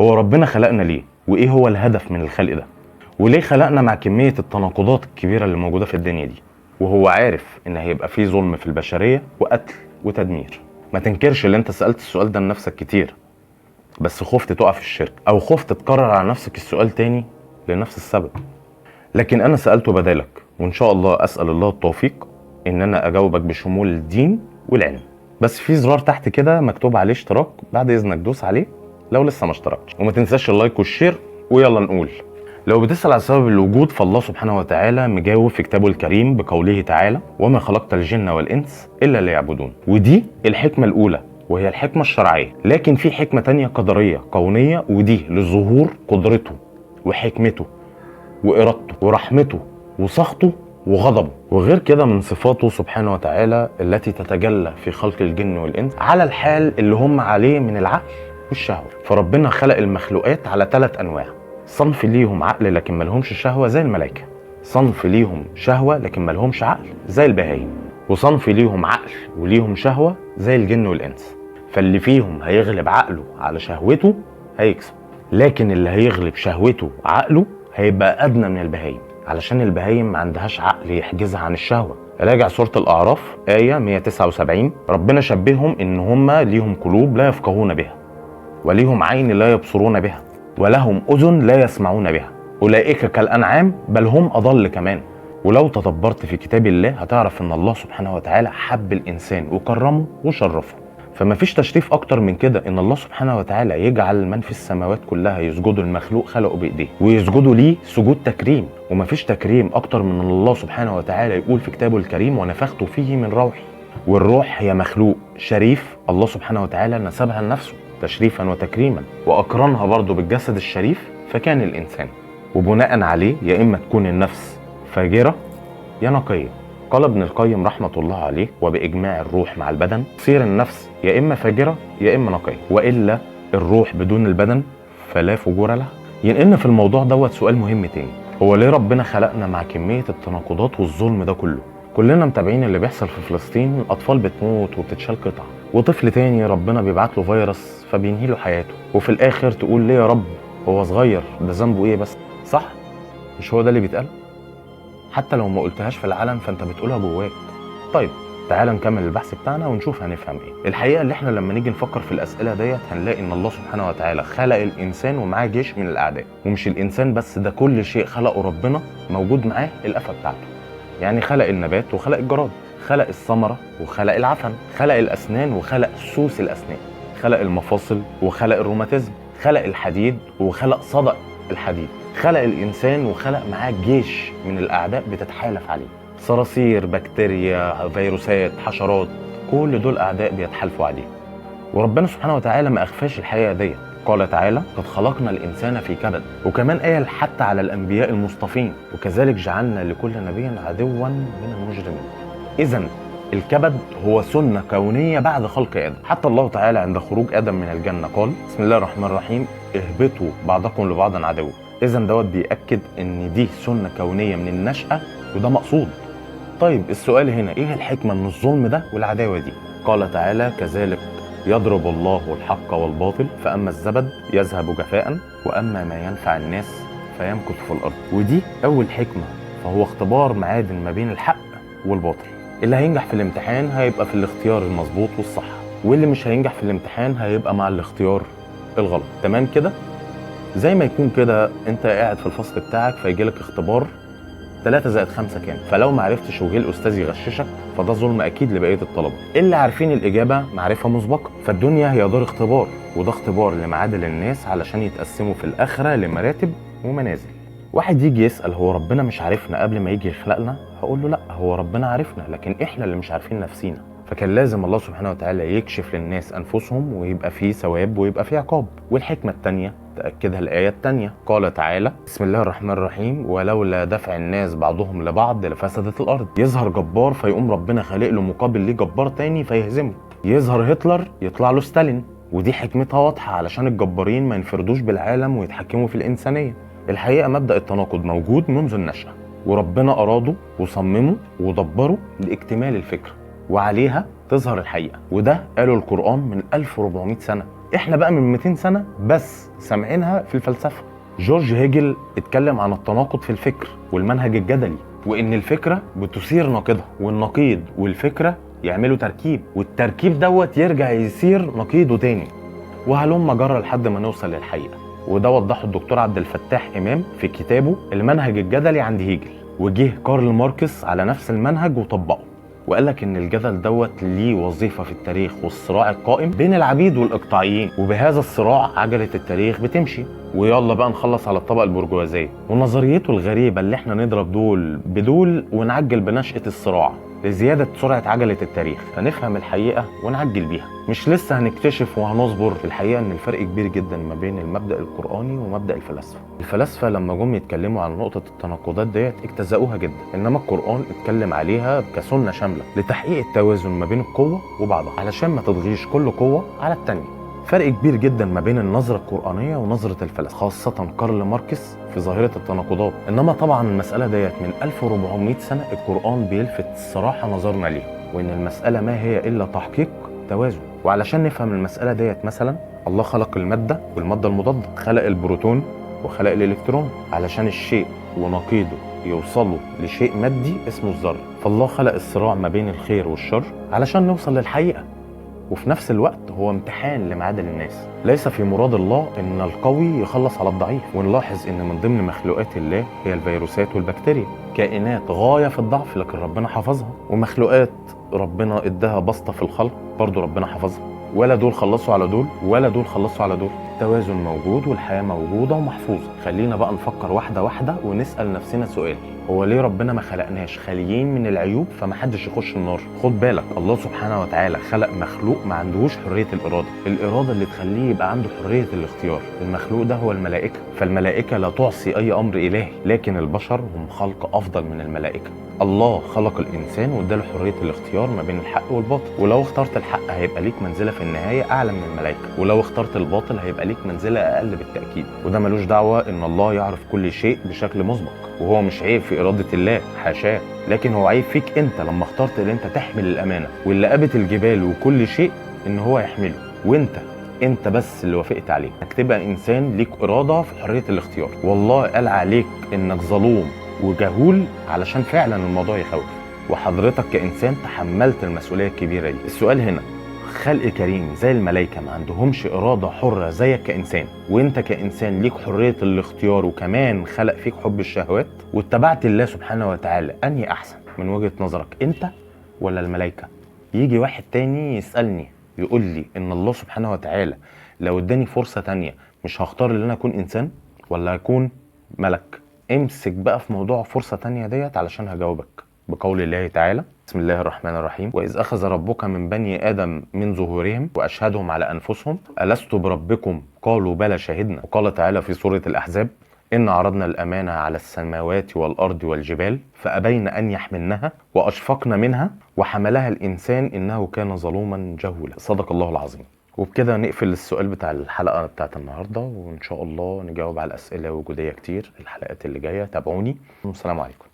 هو ربنا خلقنا ليه؟ وايه هو الهدف من الخلق ده؟ وليه خلقنا مع كمية التناقضات الكبيرة اللي موجودة في الدنيا دي؟ وهو عارف ان هيبقى فيه ظلم في البشرية وقتل وتدمير. ما تنكرش اللي انت سألت السؤال ده لنفسك كتير، بس خفت تقع في الشرك او خفت تكرر على نفسك السؤال تاني لنفس السبب. لكن انا سألته بدالك، وان شاء الله اسأل الله التوفيق ان انا اجاوبك بشمول الدين والعلم. بس في زرار تحت كده مكتوب عليه اشتراك، بعد اذنك دوس عليه لو لسه ما اشتركتش، وما تنساش ال like وال share. ويلا نقول، لو بتسأل على سبب الوجود فالله سبحانه وتعالى مجاوب في كتابه الكريم بقوله تعالى: وما خلقت الجن والإنس إلا ليعبدون. ودي الحكمة الأولى وهي الحكمة الشرعية. لكن في حكمة تانية قدرية كونية، ودي لظهور قدرته وحكمته وإرادته ورحمته وسخطه وغضبه. وغير كده من صفاته سبحانه وتعالى التي تتجلى في خلق الجن والإنس على الحال اللي هم عليه من العقل والشهوة. فربنا خلق المخلوقات على 3 أنواع: صنف ليهم عقل لكن ملهمش شهوة زي الملائكة، صنف ليهم شهوة لكن ملهمش عقل زي البهايم، وصنف ليهم عقل وليهم شهوة زي الجن والإنس. فاللي فيهم هيغلب عقله على شهوته هيكسب، لكن اللي هيغلب شهوته عقله هيبقى أدنى من البهايم، علشان البهايم ما عندهاش عقل يحجزها عن الشهوة. راجع سورة الأعراف آية 179، ربنا شبههم إن هم ليهم قلوب لا يفقهون بها، وليهم عين لا يبصرون بها، ولهم أذن لا يسمعون بها، أولئك كالأنعام بل هم أضل كمان. ولو تدبرت في كتاب الله هتعرف إن الله سبحانه وتعالى حب الإنسان وكرمه وشرفه. فما فيش تشريف أكتر من كده إن الله سبحانه وتعالى يجعل من في السماوات كلها يسجدوا المخلوق خلقه بإيديه ويسجدوا ليه سجود تكريم. وما فيش تكريم أكتر من إن الله سبحانه وتعالى يقول في كتابه الكريم: ونفخت فيه من روحي. والروح هي مخلوق شريف الله سبحانه وتعالى نسبها لنفسه تشريفا وتكريما، وأقرنها برضو بالجسد الشريف فكان الإنسان. وبناء عليه يا إما تكون النفس فاجرة يا نقية. قال ابن القيم رحمة الله عليه: وبإجماع الروح مع البدن تصير النفس يا إما فاجرة يا إما نقية، وإلا الروح بدون البدن فلا فجور لها. ينقلنا في الموضوع دوت سؤال مهم تاني: هو ليه ربنا خلقنا مع كمية التناقضات والظلم ده كله؟ كلنا متابعين اللي بيحصل في فلسطين، أطفال بتموت وبتتشال قطع، وطفل تاني ربنا بيبعت له فيروس فبينهي له حياته، وفي الآخر تقول ليه يا رب هو صغير ده ذنبه إيه بس؟ صح؟ مش هو ده اللي بيتقال؟ حتى لو ما قلتهاش في العلن فانت بتقولها جواك. طيب تعال نكمل البحث بتاعنا ونشوف هنفهم ايه. الحقيقة اللي احنا لما نيجي نفكر في الاسئلة ديت هنلاقي ان الله سبحانه وتعالى خلق الانسان ومعاه جيش من الاعداء، ومش الانسان بس، ده كل شيء خلقه ربنا موجود معاه القفا بتاعته. يعني خلق النبات وخلق الجراد، خلق الثمرة وخلق العفن، خلق الاسنان وخلق سوس الاسنان، خلق المفاصل وخلق الروماتيزم، خلق الحديد وخلق صدأ الحديد، خلق الإنسان وخلق معاه جيش من الأعداء بتتحالف عليه، صراصير، بكتيريا، فيروسات، حشرات، كل دول أعداء بيتحالفوا عليه. وربنا سبحانه وتعالى ما أخفاش الحقيقة ديت، قال تعالى: قد خلقنا الإنسان في كبد. وكمان قال حتى على الأنبياء المصطفين: وكذلك جعلنا لكل نبي عدوا من المجرمين. إذن الكبد هو سنة كونية بعد خلق آدم. حتى الله تعالى عند خروج آدم من الجنة قال: بسم الله الرحمن الرحيم، اهبطوا بعضكم لبعض عدو. إذن دوت بيأكد إن دي سنة كونية من النشأة وده مقصود. طيب السؤال هنا، إيه الحكمة من الظلم ده والعداوة دي؟ قال تعالى: كذلك يضرب الله الحق والباطل فأما الزبد يذهب جفاء وأما ما ينفع الناس فيمكث في الأرض. ودي أول حكمة، فهو اختبار معادن ما بين الحق والباطل. اللي هينجح في الامتحان هيبقى في الاختيار المظبوط والصح، واللي مش هينجح في الامتحان هيبقى مع الاختيار الغلط. تمام كده؟ زي ما يكون كده انت قاعد في الفصل بتاعك فيجيلك اختبار 3 زائد 5 كام، فلو ما عرفتش وجه الاستاذ يغششك فده ظلم اكيد لبقية الطلبة اللي عارفين الاجابة معرفة مسبقة. فالدنيا هي دار اختبار، وده اختبار لمعادل الناس علشان يتقسموا في الاخرة لمراتب ومنازل. واحد يجي يسال هو ربنا مش عارفنا قبل ما يجي يخلقنا؟ هقول له لا، هو ربنا عارفنا، لكن احنا اللي مش عارفين نفسينا. فكان لازم الله سبحانه وتعالى يكشف للناس أنفسهم ويبقى فيه ثواب ويبقى فيه عقاب. والحكمة التانية تأكدها الآية التانية، قال تعالى: بسم الله الرحمن الرحيم، ولولا دفع الناس بعضهم لبعض لفسدت الأرض. يظهر جبار فيقوم ربنا خالق له مقابل ليه جبار تاني فيهزمه. يظهر هتلر يطلع له ستالين. ودي حكمتها واضحة علشان الجبارين ما ينفردوش بالعالم ويتحكموا في الإنسانية. الحقيقة مبدأ التناقض موجود منذ النشأة، وربنا أراده وصممه ودبره لاكتمال الفكرة، وعليها تظهر الحقيقة. وده قاله القرآن من 1400 سنة. احنا بقى من 200 سنة بس سامعينها في الفلسفة. جورج هيجل اتكلم عن التناقض في الفكر والمنهج الجدلي، وان الفكرة بتثير نقيضها، والنقيض والفكرة يعملوا تركيب، والتركيب دوت يرجع يصير نقيضه تاني، وهلم جرى لحد ما نوصل للحقيقة. وده وضحه الدكتور عبد الفتاح إمام في كتابه المنهج الجدلي عند هيجل، وجه كارل ماركس على نفس المنهج وطبقه، وقال لك ان الجدل دوت ليه وظيفة في التاريخ والصراع القائم بين العبيد والاقطاعيين، وبهذا الصراع عجله التاريخ بتمشي. ويلا بقى نخلص على الطبقة البرجوازيه ونظريته الغريبة اللي احنا نضرب دول بدول ونعجل بنشأة الصراع لزيادة سرعة عجله التاريخ، فنفهم الحقيقة ونعجل بيها، مش لسه هنكتشف وهنصبر. الحقيقة ان الفرق كبير جدا ما بين المبدا القراني ومبدا الفلاسفة. الفلاسفة لما جم يتكلموا عن نقطة التناقضات ديت اجتزأوها جدا، انما القران اتكلم عليها كسنه شاملة لتحقيق التوازن ما بين القوة وبعضها، علشان ما تضغيش كل قوة على الثانية. فرق كبير جدا ما بين النظرة القرآنية ونظرة الفلاسفة، خاصة كارل ماركس في ظاهرة التناقضات. إنما طبعا المسألة ديت من 1400 سنة القرآن بيلفت الصراحة نظرنا ليها، وإن المسألة ما هي إلا تحقيق توازن. وعلشان نفهم المسألة ديت مثلا، الله خلق المادة والمادة المضادة، خلق البروتون وخلق الإلكترون، علشان الشيء ونقيضه يوصلوا لشيء مادي اسمه الذرة. فالله خلق الصراع ما بين الخير والشر علشان نوصل للحقيقة، وفي نفس الوقت هو امتحان لمعادل الناس. ليس في مراد الله ان القوي يخلص على الضعيف. ونلاحظ ان من ضمن مخلوقات الله هي الفيروسات والبكتيريا، كائنات غاية في الضعف لكن ربنا حفظها، ومخلوقات ربنا اداها بسطة في الخلق برضو ربنا حفظها. ولا دول خلصوا على دول ولا دول خلصوا على دول، التوازن موجود والحياة موجودة ومحفوظة. خلينا بقى نفكر واحدة واحدة ونسأل نفسنا سؤال: هو ليه ربنا ما خلقناش خاليين من العيوب فمحدش يخش النار؟ خد بالك، الله سبحانه وتعالى خلق مخلوق ما عندهوش حرية الإرادة، الإرادة اللي تخليه يبقى عنده حرية الاختيار. المخلوق ده هو الملائكة، فالملائكة لا تعصي أي أمر إلهي، لكن البشر هم خلق أفضل من الملائكة. الله خلق الإنسان واداله حرية الاختيار ما بين الحق والباطل، ولو اخترت الحق هيبقى ليك منزلة في النهاية أعلى من الملائكة، ولو اخترت الباطل هيبقى ليك منزلة أقل بالتأكيد. وده ملوش دعوة إن الله يعرف كل شيء بشكل مسبق، وهو مش عيب في إرادة الله، حاشاه، لكن هو عيب فيك أنت لما اخترت إن أنت تحمل الأمانة، واللي قابت الجبال وكل شيء إن هو يحمله، وأنت بس اللي وافقت عليه، إنك تبقى إنسان ليك إرادة في حرية الاختيار. والله قال عليك إنك ظلوم وجهول علشان فعلا الموضوع يخوف، وحضرتك كإنسان تحملت المسؤولية الكبيرة دي. السؤال هنا، خلق كريم زي الملائكة ما عندهمش إرادة حرة زيك كإنسان، وانت كإنسان ليك حرية الاختيار، وكمان خلق فيك حب الشهوات واتبعت الله سبحانه وتعالى، أنهي أحسن من وجهة نظرك، انت ولا الملائكة؟ يجي واحد تاني يسألني يقول لي إن الله سبحانه وتعالى لو اداني فرصة تانية مش هختار ان انا اكون إنسان ولا اكون ملك؟ امسك بقى في موضوع فرصة تانية ديت علشان هجاوبك بقول الله تعالى: بسم الله الرحمن الرحيم، وإذ أخذ ربك من بني آدم من ظهورهم وأشهدهم على أنفسهم ألست بربكم قالوا بلى شهدنا. وقال تعالى في سورة الأحزاب: إن عرضنا الأمانة على السماوات والأرض والجبال فأبين أن يحملنها وأشفقن منها وحملها الإنسان إنه كان ظلوما جهولا. صدق الله العظيم. وبكده نقفل السؤال بتاع الحلقة بتاعت النهاردة، وإن شاء الله نجاوب على الأسئلة وجودية كتير الحلقات اللي جاية. تابعوني، والسلام عليكم.